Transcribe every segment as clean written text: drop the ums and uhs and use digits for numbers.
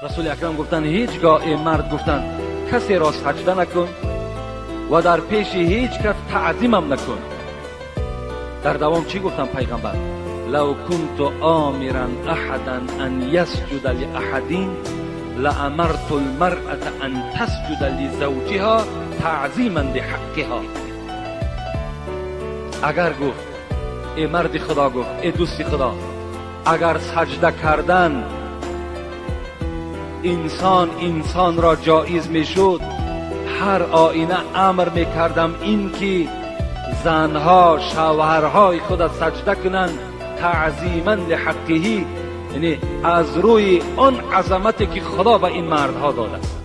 Расули Акрам гуфтанд, ҳеҷ гоҳ, эй мард, гуфтанд, касеро саҷда накун ва дар пеши ҳеҷ кас таъзимам накун. Дар давом чӣ гуфтанд пайғамбар? لو كنت آمرا أحدا أن يسجد لأحد لأمرت المرأة أن تسجد لزوجها تعظیما لحقها. اگر گفت ای مرد خدا، گفت ای دوستی خدا، اگر سجده کردن انسان انسان را جایز میشد، هر آینه امر میکردم این که زنها شوهرهای خود سجده کنند، تعظیما لحقه، یعنی از روی آن عظمتی که خدا به این مردها داده است،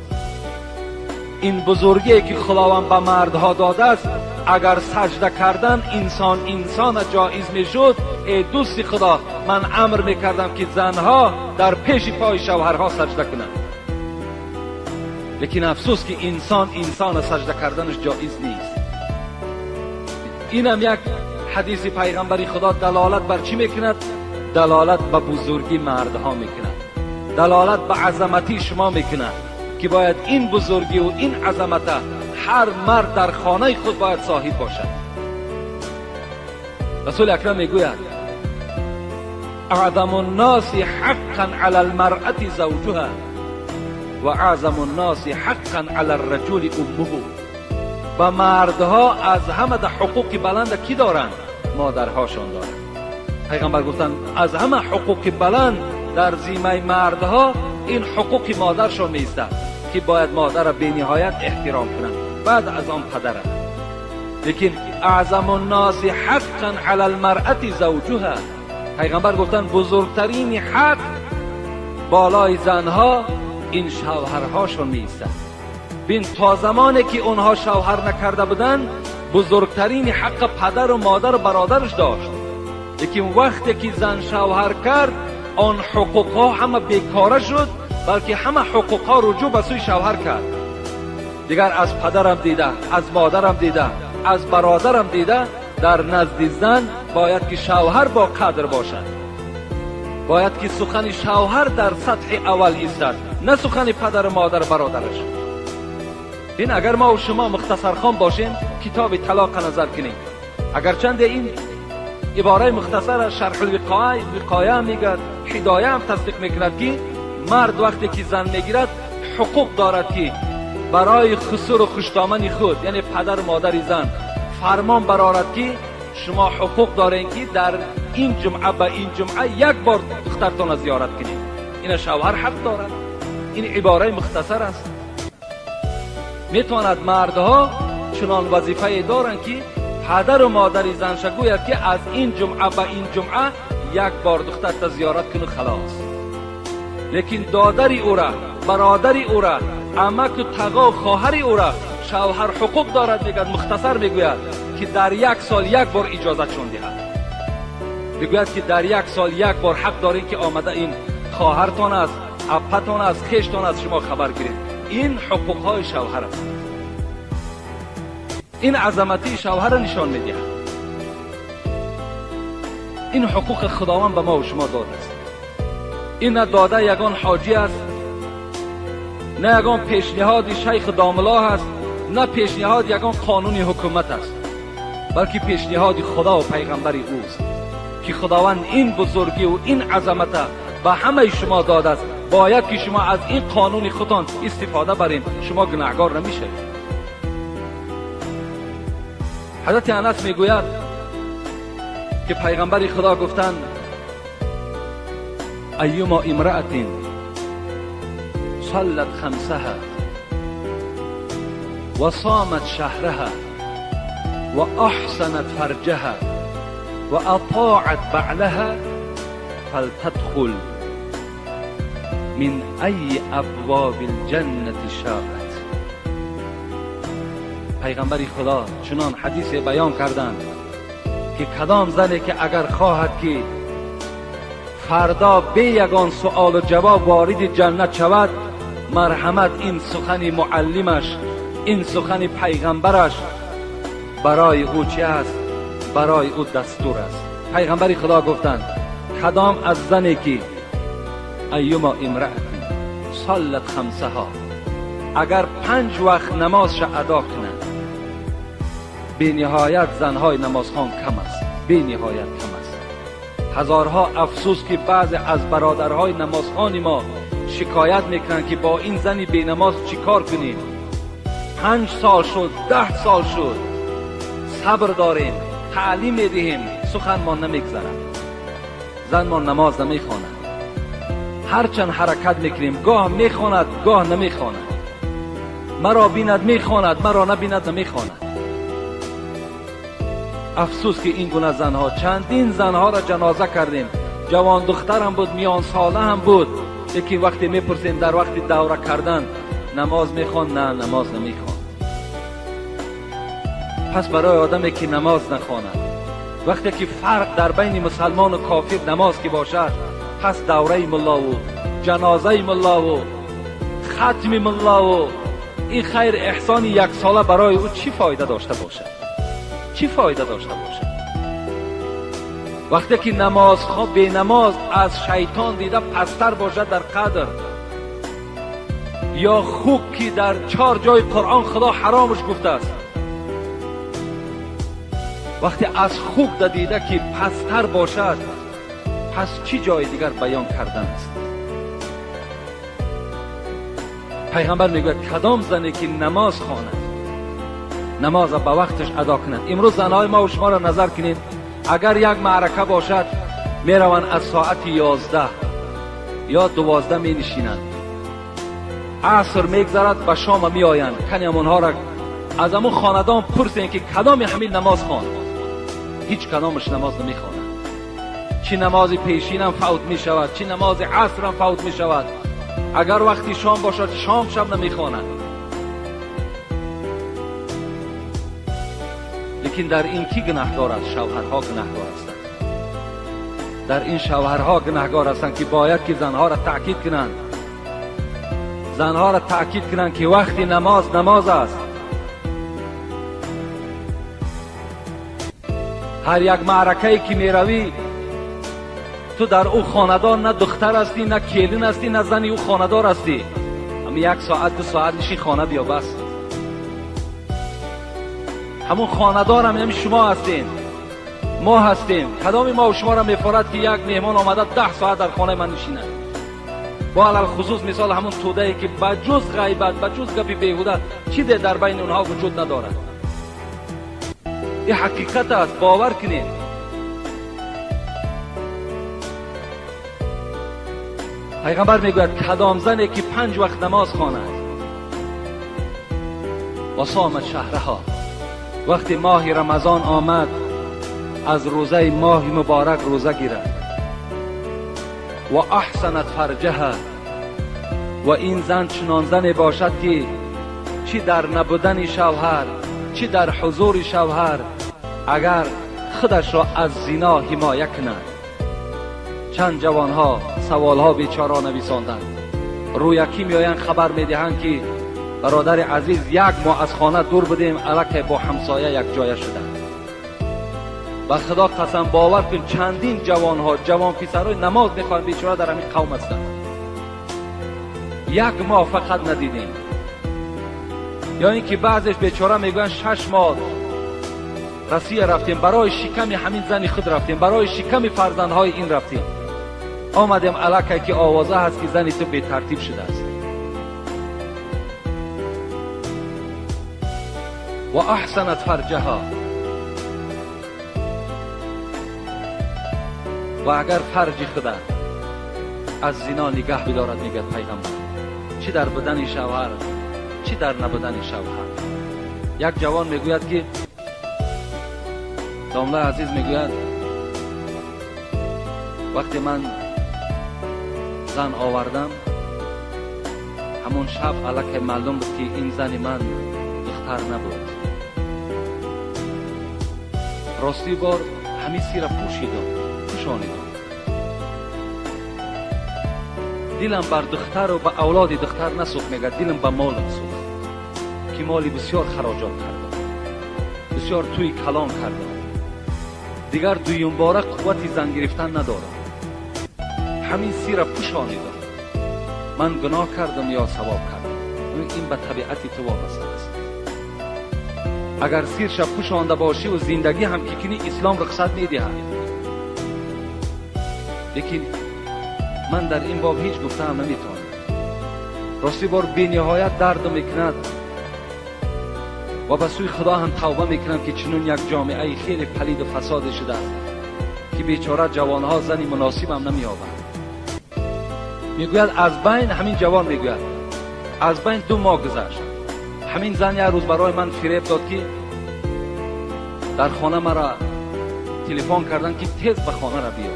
این بزرگی که خداوند به مردها داده است. اگر سجده کردن انسان انسان جایز میشد، ای دوست خدا، من امر میکردم که زنها در پیش پای شوهرها سجده کنند. لیکن افسوس که انسان انسان سجده کردنش جایز نیست. اینم یک حدیث پیغمبری خدا دلالت بر چی میکند؟ دلالت به بزرگی مردها میکند، دلالت به عظمتی شما میکند که باید این بزرگی و این عظمت هر مرد در خانه خود باید صاحب باشد. رسول اکرم میگوید اعظم الناس حقا علی المرأة زوجها و اعظم الناس حقا علی الرجل امه. و مردها از همه در حقوق بلند کی دارند؟ مادرهاشان دارند. پیغمبر گفتند از همه حقوق بلند در ذمه مردها این حقوق مادرشان میایستد که باید مادر را به نهایت احترام کنند، بعد از آن پدر. لیکن اعظم الناس حقا علی المرأة زوجها، پیغمبر گفتند بزرگترین حق بالای زنها این شوهرهاشون میایستد. بین، تا زمانی که اونها شوهر نکرده بودند، بزرگترین حق پدر و مادر و برادرش داشت. لیکن وقتی که زن شوهر کرد، آن حقوق ها همه بیکاره شد، بلکه همه حقوق ها رجوع به سوی شوهر کرد. دیگر از پدرم دیده، از مادرم دیده، از برادرم دیده، در نزد زن باید که شوهر با قدر باشد، باید که سخن شوهر در سطح اول ایستد، نه سخن پدر و مادر برادرش. این اگر ما و شما مختصر خوان باشیم، کتاب طلاق نظر کنیم. اگرچند این عباره مختصر شرح الوقایه وقایه میگه، هدایه هم تصدیق میکند که مرد وقتی که زن میگیرد، حقوق دارد که برای خسر و خوشدامن خود، یعنی پدر و مادر زن، فرمان برارد که شما حقوق دارین که در این جمعه به این جمعه یک بار دخترتان زیارت کنید. این شوهر حق دارد. این عباره مختصر است. میتواند مردها چنان وظیفه دارند که پدر و مادر زن گوید که از این جمعه به این جمعه یک بار دختر زیارت کنه، خلاص. لیکن دادری او را، برادری او را، عمک و تغا و خواهری او را شوهر حقوق دارد. میگد، مختصر میگوید که در یک سال یک بار اجازه چون دهد. میگوید که در یک سال یک بار حق دارین که آمده این خواهرتان است، اپتان است، خیشتان است، شما خبر گیرید. این حقوق های شوهر است. این عظمتی شوهر نشان میدهد. این حقوق خداوند به ما و شما داده است. این نه داده یگان حاجی است، نه یگان پیشنهاد شیخ داملا است، نه پیشنهاد یگان قانون حکومت است، بلکه پیشنهاد خدا و پیغمبر اوست که خداوند این بزرگی و این عظمت به همه شما داده است. باید که شما از این قانون خودتان استفاده برین، شما گناهگار نمیشوید. حضرت انس میگوید که پیغمبر خدا گفتند ایما امرأة صلت خمسها و صامت شهرها و احسنت فرجها و اطاعت بعلها فلتدخل من ای ابواب الجنة شاءت. پیغمبر خدا چنان حدیث بیان کردند که کدام زنی که اگر خواهد که فردا بی یگان سؤال و جواب وارد جنت شود، مرحمت، این سخن معلمش، این سخن پیغمبرش برای او چی است؟ برای او دستور است. پیغمبر خدا گفتند کدام از زنی که ایما امرأة صلت خمسها، اگر 5 وقت نمازش ادا کند. بی نهایت زنهای نمازخوان کم است، بی نهایت کم است. هزارها افسوس که بعضی از برادرهای نمازخوان ما شکایت میکنند که با این زنی بی نماز چیکار کنیم؟ 5 سال شد، 10 سال شد، صبر داریم، تعلیم میدهیم، سخن ما نمیگذرد، زن ما نماز نمیخواند. هرچند حرکت میکنیم، گاه میخواند گاه نمیخواند، مرا بیند میخواند، مرا نبیند نمیخواند. افسوس که این گونه زنها، چندین زنها را جنازه کردیم، جوان دخترم بود، میان ساله هم بود، یکی وقتی میپرسیم در وقت دوره کردن نماز میخوان؟ نه، نماز نمیخوان. پس برای آدمی که نماز نخواند، وقتی که فرق در بین مسلمان و کافر نماز که باشد، پس دوره ملا و جنازه ملا و ختم ملا و این خیر احسان 1 ساله برای او چی فایده داشته باشد؟ چی فایده داشته باشد؟ وقتی که نماز خواه بی نماز از شیطان دیده پستر باشد در قدر، یا خوک که در 4 جای قرآن خدا حرامش گفته است، وقتی از خوک دیده که پستر باشد، پس چی جای دیگر بیان کردن است؟ پیغمبر میگوید کدام زنی که نماز خواند، نماز به وقتش ادا کند. امروز زنهای ما و شما را نظر کنید، اگر یک معرکه باشد میروند از ساعت 11 یا 12 می نشینند، عصر میگذرد به شام می آیند. کنیم آنها را از همون خاندان پرسین که کدام همین نماز خواند، هیچ کدامش نماز نمیخواند. چی نماز پیشین هم فوت می شود، چی نماز عصر هم فوت می شود. اگر وقتی شام باشد شام شب نمیخواند. لیکن در این کی گناهکار است؟ شوهرها گناهکار هستند. در این شوهرها گناهکار هستند که باید که زنها را تاکید کنند، زنها را تاکید کنند که وقتی نماز نماز است. هر یک معرکه‌ای که میروی تو در او خاندان نه دختر هستی، نه کلین هستی، نه زنی او خاندار هستی. همین 1 ساعت 2 ساعت نشین خانه بیا بس. همون خاندار هم شما هستین، ما هستیم. کدامی ما و شما را میفارد که یک مهمان آمده 10 ساعت در خانه من نشینه؟ با علل خصوص مثال همون توده ای که بجز غیبت، بجز گپی بیهوده چیزی در بین اونها وجود ندارد. این حقیقت است، باور کنید. پیغمبر میگوید کدام زنی که 5 وقت نماز خواند و صامت شهرها، وقتی ماه رمضان آمد از روزه ماه مبارک روزه گیرد، و احسنت فرجها، و این زن چنان زنی باشد که چی در نبودن شوهر چی در حضور شوهر اگر خودش را از زنا حمایه کند. چند جوانها سوالها بیچاره نویساندند، رویکی میآیند خبر میدهند که برادر عزیز 1 ماه از خانه دور بودیم، الکی با همسایه یک جایه شدند. و خدا قسم باور کن چندین جوانها، جوان پسرای نماز میخوان بیچاره در همین قوم هستند، 1 ماه فقط ندیدیم. یا اینکه بعضیش بیچاره میگوین 6 ماه رسیه رفتیم، برای شکم همین زن خود رفتیم، برای شکم فرزندهای این رفتیم، آمدیم الکی که آوازه هست که زنی تو بی ترتیب شده است. و احسنت فرجها، و اگر فرج خدا از زنا نگه بدارد، میگه پیغمبر، چی در بدن شوهر چی در نبودن شوهر. یک جوان میگوید که داملا عزیز میگوید وقتی من زن آوردم همون شب الکی معلوم بود که این زن من دختر نبود. راستی بار همین سیر پوشیدم، پوشانیدم، دلم بر دختر و به اولاد دختر نسوخت، میگه دلم به مالم سوخت که مالی بسیار خراجات کردم، بسیار توی کلان کردم، دیگر دویم باره قوت زن گرفتن ندارم، همین سیر پوشانیدم. Ман гуноҳ кардам ё савоб кардам? Ин ба табиати ту вобаста аст. Агар сирша пӯшонда бошӣ ва зиндагӣ ҳам ки кунӣ, ислом рухсат медиҳад. Лекин ман дар ин боб ҳеҷ гуфтаам наметавонам. Рости бор бениҳоят дард мекунад ва ба сӯи Худо ҳам тавба мекунам, ки чунун як ҷомеаи хеле палиду фасоде шудааст, ки бечора ҷавонҳо зани муносиб ҳам намеёбанд. Мегӯяд аз байн ҳамин ҷавон мегӯяд аз байн 2 моҳ гузашт. Ҳамин зан як рӯз барои ман фиреб дод, ки дар хона маро телефон карданд, ки тез ба хона ра биё.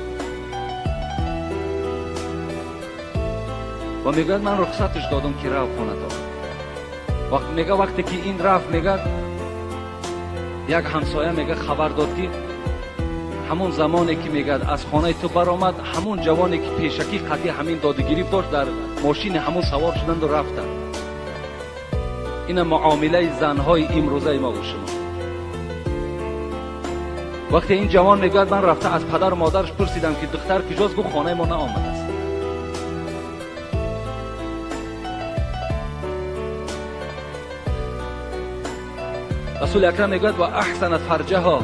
Ва мегӯяд ман рухсаташ додам, ки рав хонато. Мега вақте ки ин рафт, мега як ҳамсоя мега хабар дод, ки ҳамон замоне ки мегӯяд аз хонаи ту баромад, ҳамон ҷавоне ки пешакӣ қатъи ҳамин додугирифт дошт, дар мошини ҳамон савор шуданду рафтанд. Ина муомилаи занҳои имрӯзаи мо ва шумо. Вақте ин ҷавон мегӯяд ман рафта аз падару модараш пурсидам, ки духтар куҷост, гуфт хонаи мо наомадааст. Расули акрам мегӯяд ва аҳсанат фарҷаҳо,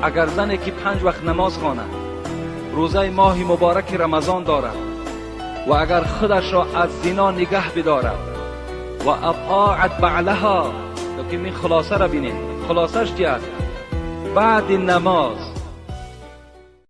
агар зане ки 5 вақт намоз хонад, рӯзаи моҳи мубораки Рамазон дорад ва агар худашро аз зино нигаҳ бидорад ва атоат баълаҳо, лекин ин хулосаро бинед, хулосаш чи аст? Баъди намоз